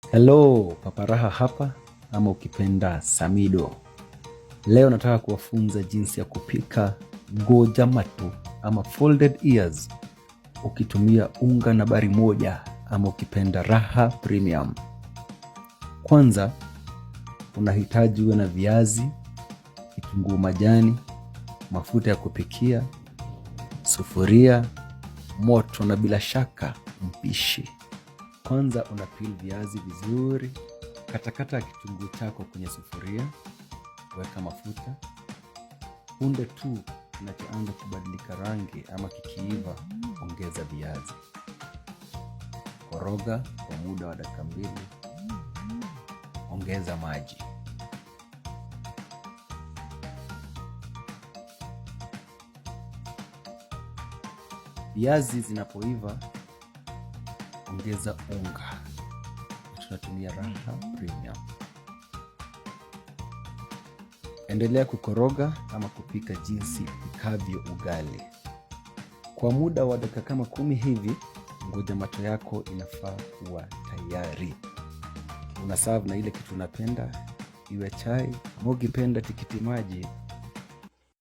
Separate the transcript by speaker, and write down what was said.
Speaker 1: Hello, Paparaha hapa ama ukipenda Samido. Leo nataka kuwafunza jinsi ya kupika gojamatu ama folded ears ukitumia unga nambari 1 ama ukipenda Raha Premium. Kwanza unahitaji uwe na viazi, kitunguu majani, mafuta ya kupikia, sufuria, moto na bila shaka mpishi. Kwanza unapeel viazi vizuri, katakata kitunguu chako kwenye sufuria, weka mafuta. Punde tu kinachoanza kubadilika rangi ama kikiiva, ongeza viazi. Koroga kwa muda wa dakika 2, ongeza maji. Viazi zinapoiva, ongeza unga. Tunatumia Raha Premium. Endelea kukoroga ama kupika jinsi upikavyo ugali kwa muda wa dakika kama 10 hivi. Ngoja macho yako inafaa kuwa tayari. Una serve na ile kitu unapenda, iwe chai ama ukipenda tikiti maji.